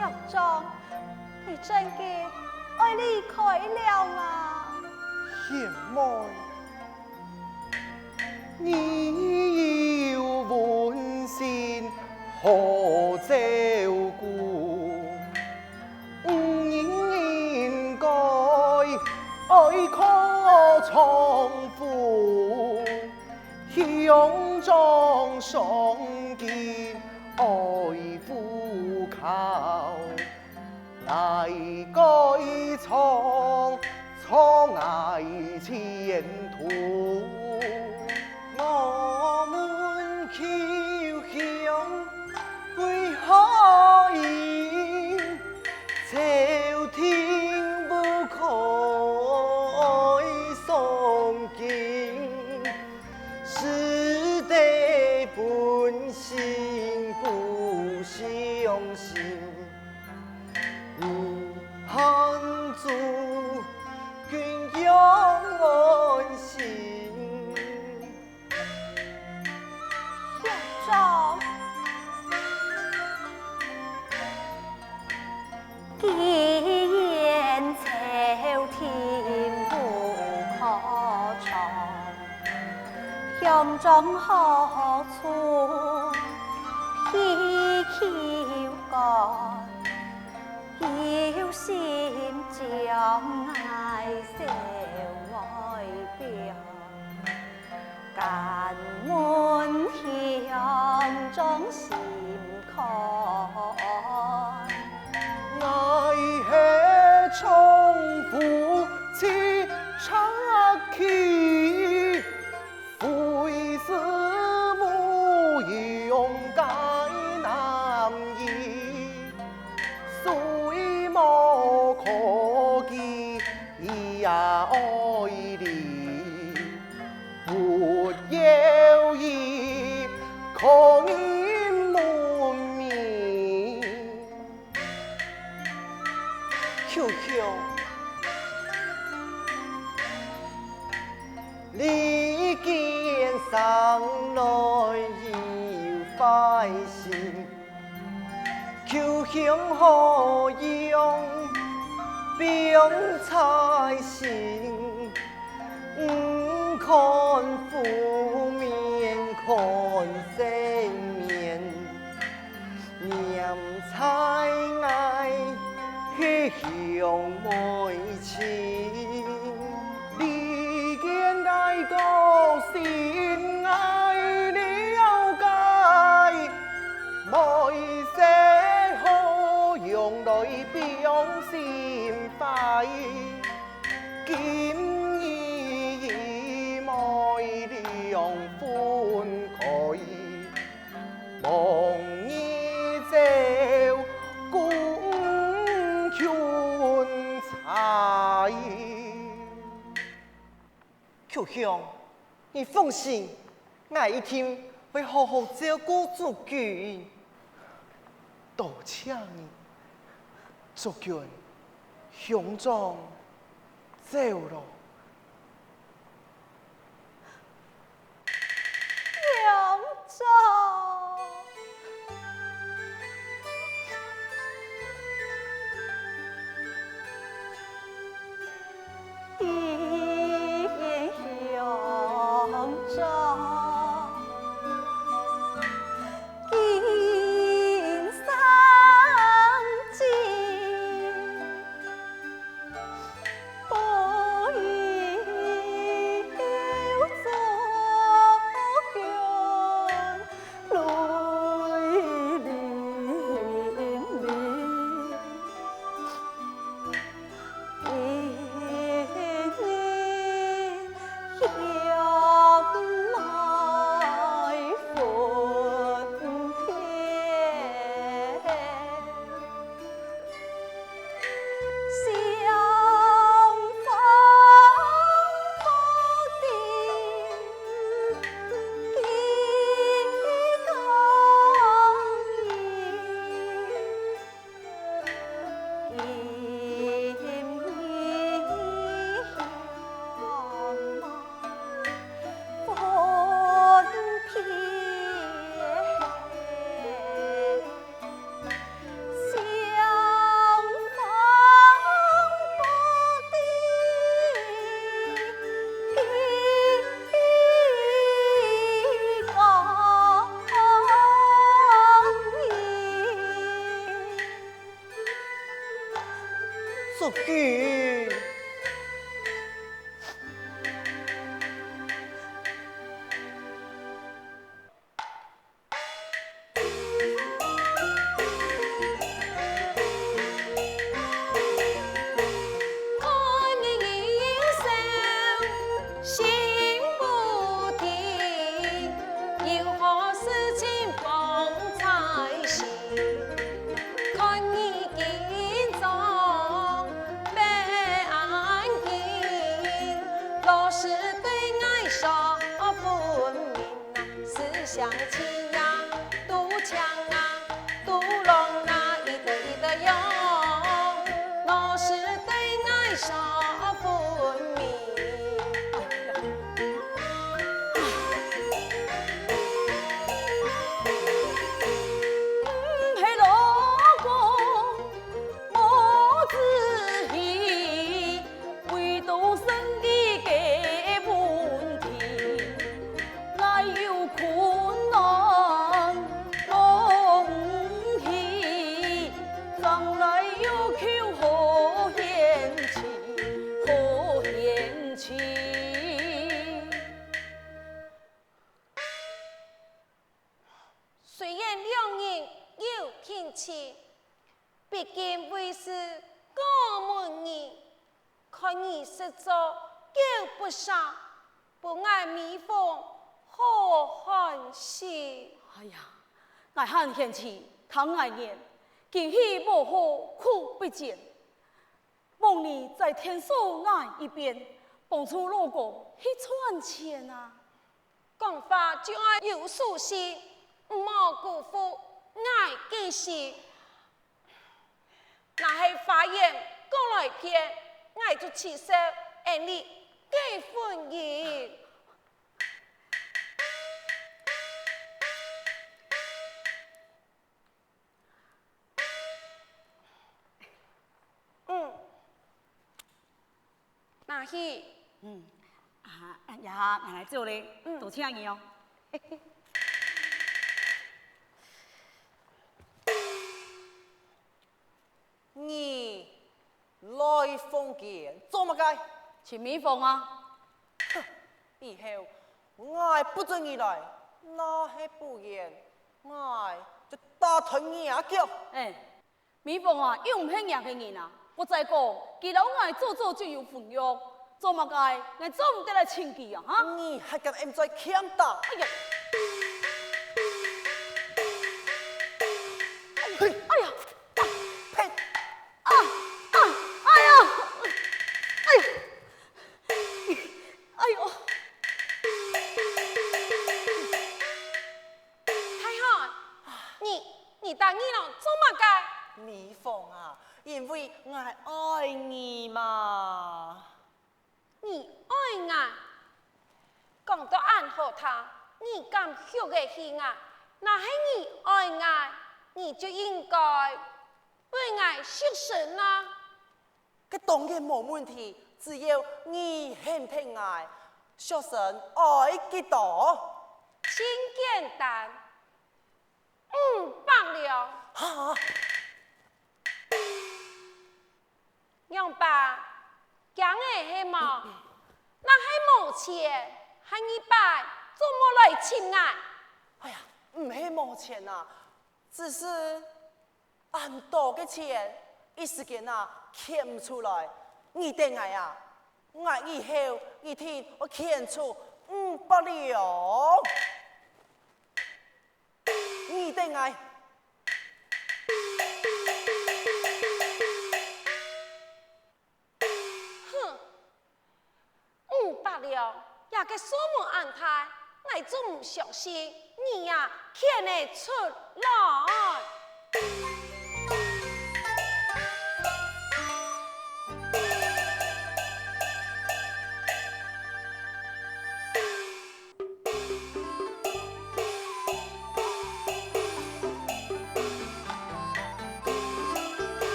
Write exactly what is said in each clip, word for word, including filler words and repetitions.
鄉長，你真个愛離開了嗎？賢妹，你有溫馨好照顧，你應該愛靠丈夫。 鄉長上京愛赴考，𠊎該創，創𠊎前途。我們求鄉為何應，朝廷不可送京。 使得本性不相信，你還做君王安心。鄉长。 既然朝廷不可从，鄉长何处去求官？有心将𠊎收回表。 敢问乡长心肝？𠊎係丈夫妻拆契，非是無用个男兒，雖無可寄， 也愛你，不要以可人問名。秋香，你見生來有壞心， 求兄好用放在心，毋看負面看正面，念在𠊎係兄妹情。你見𠊎个心𠊎了解， 妹婿好用來放心懷，今日與妹娘分開，望你照顧君妻。 秋香，你放心，𠊎一定會好好照顧主君。多謝你，主君，鄉長走囉。 鄉长。乡长，今生今不是对爱说分明啊，思想情呀，都强啊，都浪啊，一个一个用。我是对爱说分明。嗯，系咯，哥。 无志气，为到生理个问题，来有困难，我毋去，将来有求好贤妻，好贤妻。虽然两人有定亲， 毕竟为是过门人，看你实在够不上，分𠊎美凤好寒心。哎呀，𠊎喊贤妻聽𠊎言，今日無好苦不爭，望你再天數𠊎一遍，幫助老公去賺錢啊！講話就愛有數字，毋好辜負𠊎个心。 若係花言過來騙，𠊎就取消𠊎俚个婚姻。嗯，拿去。嗯，啊，呀，拿來做咧，嗯。多謝你哦。 你來房間做麼个？尋美鳳啊。哼，以後𠊎不准你來，若係不然，𠊎就打斷你个腳。哎，美鳳啊，又毋係若个人啊，我再講，佢摎𠊎早早就有婚約， 做麼个？𠊎做毋得來尋佢啊，哈？你還敢恁嘴欠打？哎呀！嘿！哎呀！呸！啊！啊！哎呀！哎呀！哎喲！大漢，你，你打二郎做麼个？美鳳啊，因為𠊎愛你嘛。 你愛𠊎？講到恁好聽，你敢畜个氣𠊎？若係你愛𠊎，你就應該為𠊎犧牲啊！該當然無問題，只要你肯聽𠊎，畜生愛幾多？真簡單，五百兩。哈？ 仰般，驚𠊎係無？若係無錢，下二擺做麼來尋𠊎？哎呀，毋係無錢啊，只是恁多个錢，一時間啊，撿毋出來。你等𠊎啊，𠊎以後一定會撿出五百兩。 你等𠊎。哼，五百兩，這个數目恁大，𠊎就毋相信你也撿得出來。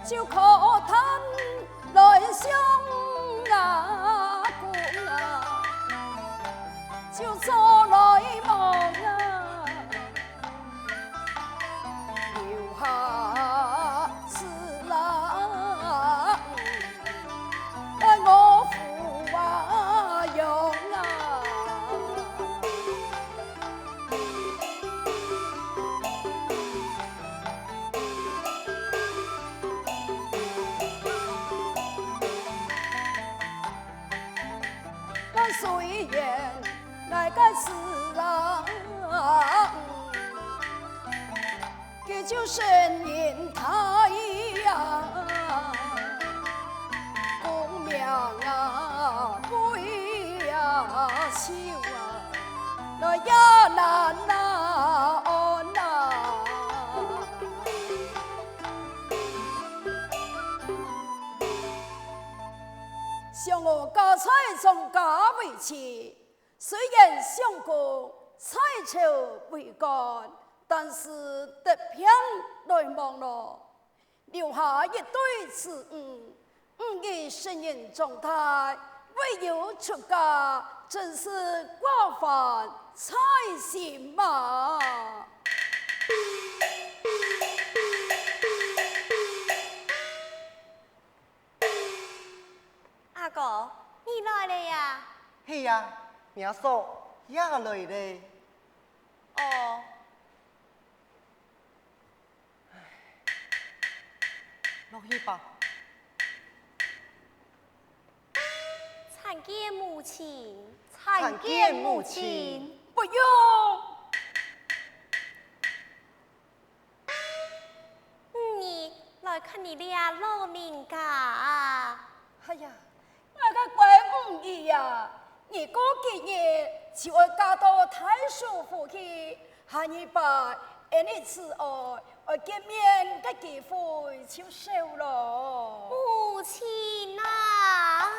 就可談來相啊，公啊，就做來忙啊。 留下侍郎，待我撫養啊。但雖然𠊎个侍郎， 佢就聖人大義想我嫁在張家為妻，雖然相公在朝為官，但是得病來亡了，留下一對子女，呒兒成人長大，唯有出家，真是寡歡在心啊！ 阿哥，你來了呀？係呀，阿嫂也來了。哦。落去吧。參見母親。參見母親。不用。 呒兒來看你這老人家啊。哎呀，𠊎个乖呒兒啊，你過幾日就愛嫁到大叔府去，下二擺，𫣆俚自愛，愛見面个機會就少囉。母親啊！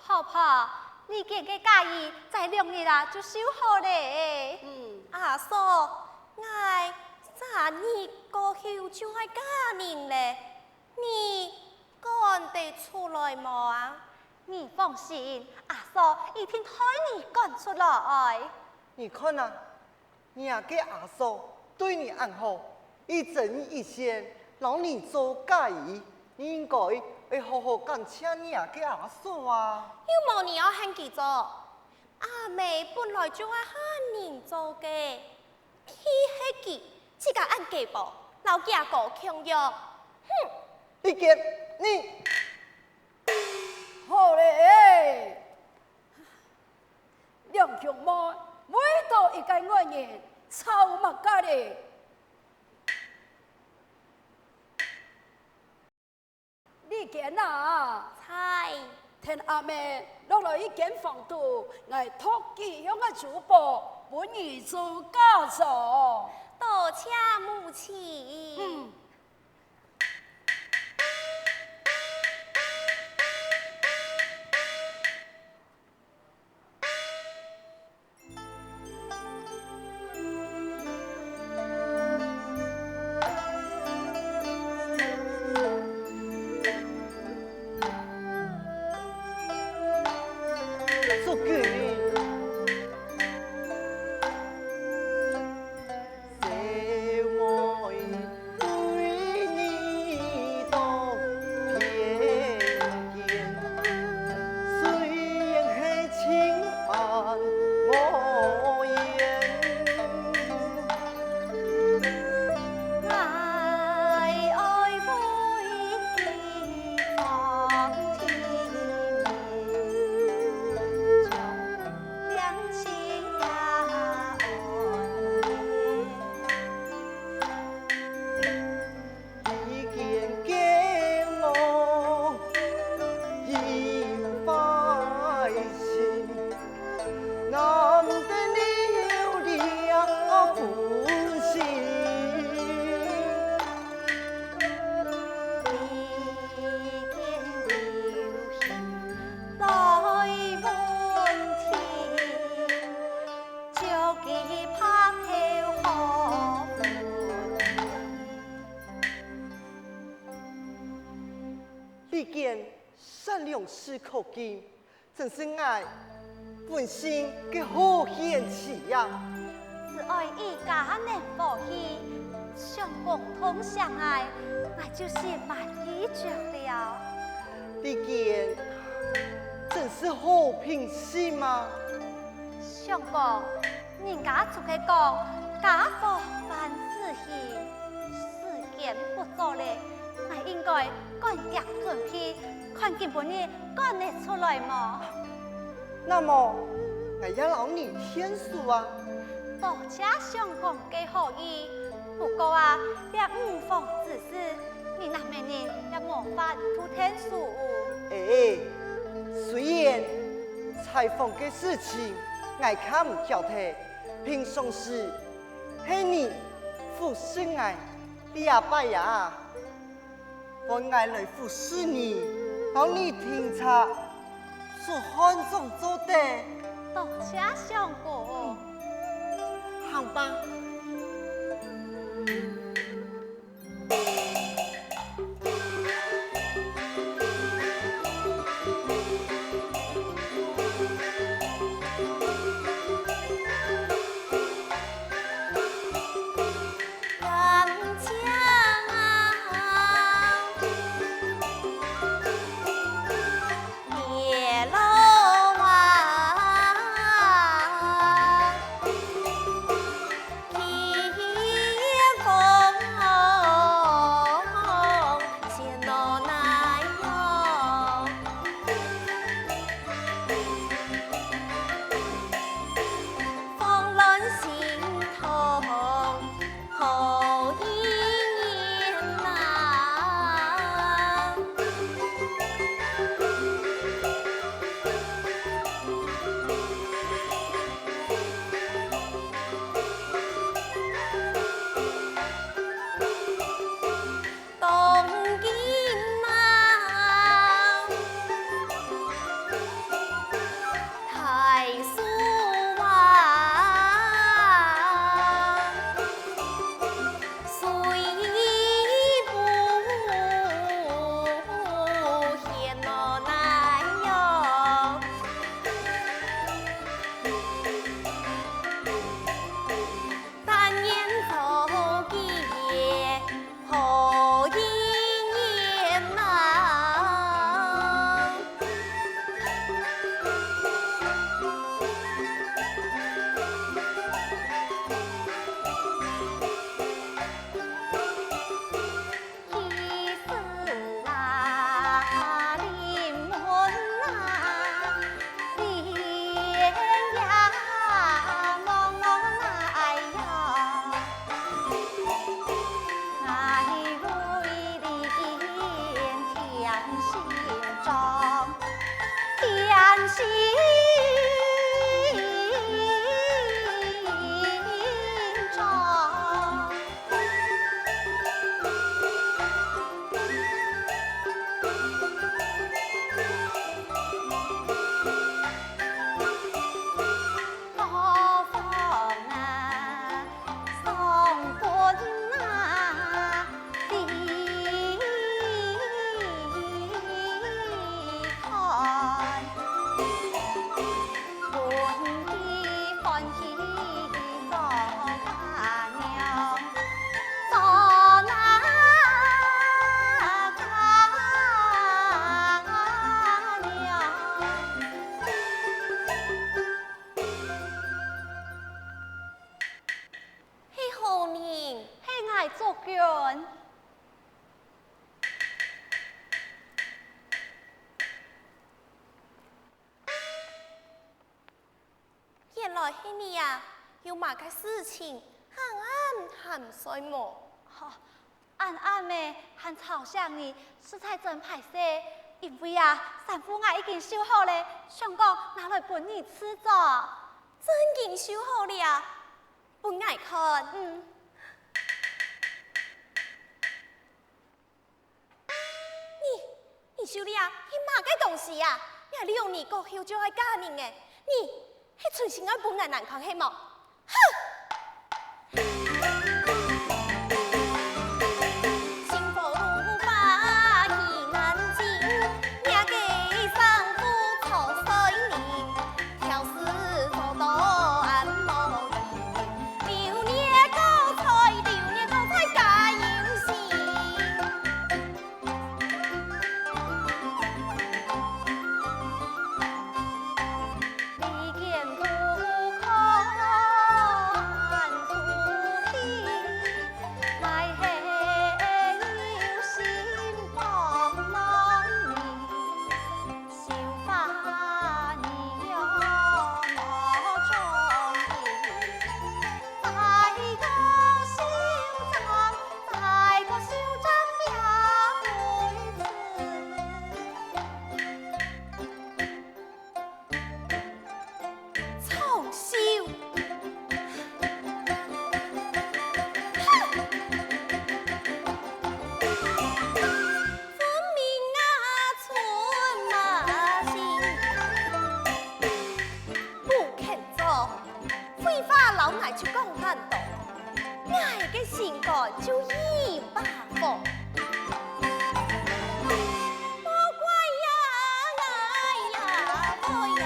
婆婆，你揀个嫁衣在兩日啊就繡好了。嗯。阿嫂，𠊎三日過後就愛嫁人了，你趕得出來無啊？你放心，阿嫂一定替你趕出來。你看啊， 若个阿嫂對你恁好，一針一線摎你做嫁衣，你應該愛好好感謝若个阿嫂啊！又無你愛喊佢做，阿姆本來就愛喊人做个，係佢自家恁雞婆，摎厥哥共樣。哼！你見，你！好了！ 兩兄妹為著一個外人吵麼个咧？麗娟啊，在。跈阿姆落來一間房肚，𠊎擇幾樣个珠寶分你做嫁妝。多謝母親。嗯。勢可敬，真是𠊎本性个好賢妻呀！只愛一家能和氣，相公痛惜𠊎，𠊎就心滿意足了。 你見，真是好品性嘛！相公，人家就係講，家和萬事興，時間不早咧，𠊎應該趕遽準備，看今晡日趕得出來無？那麼，𠊎也摎你𢯭手啊！多謝相公个好意，不過啊，這五房之事， 你男仔人也無法度𢯭手。哎，雖然柴房个事情𠊎較毋曉得，平常時係你服侍𠊎這擺啊，換𠊎來服侍你，摎你定著，出汗總做得。多謝相公。行吧。 係好人，係𠊎祝君。原來係你啊！有麼个事情，恁暗還毋睡無？ 恁暗仔還吵醒你，實在真歹勢。因為啊，衫褲𠊎已經繡好咧，想講拿來分你試著。真經繡好了，分𠊎看。嗯。你，你繡這係麼个東西啊？𠊎兩年過後就愛嫁人咧，你係存心愛分𠊎難看係無？ 哼！心肝就一把火。莫怪呀，哎呀，我呀，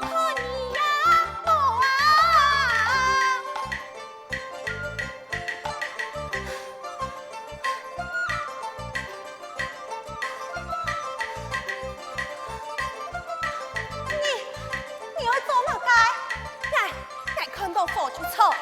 看你呀，我啊。你，你愛做麼个？哎，哎，看到火就著。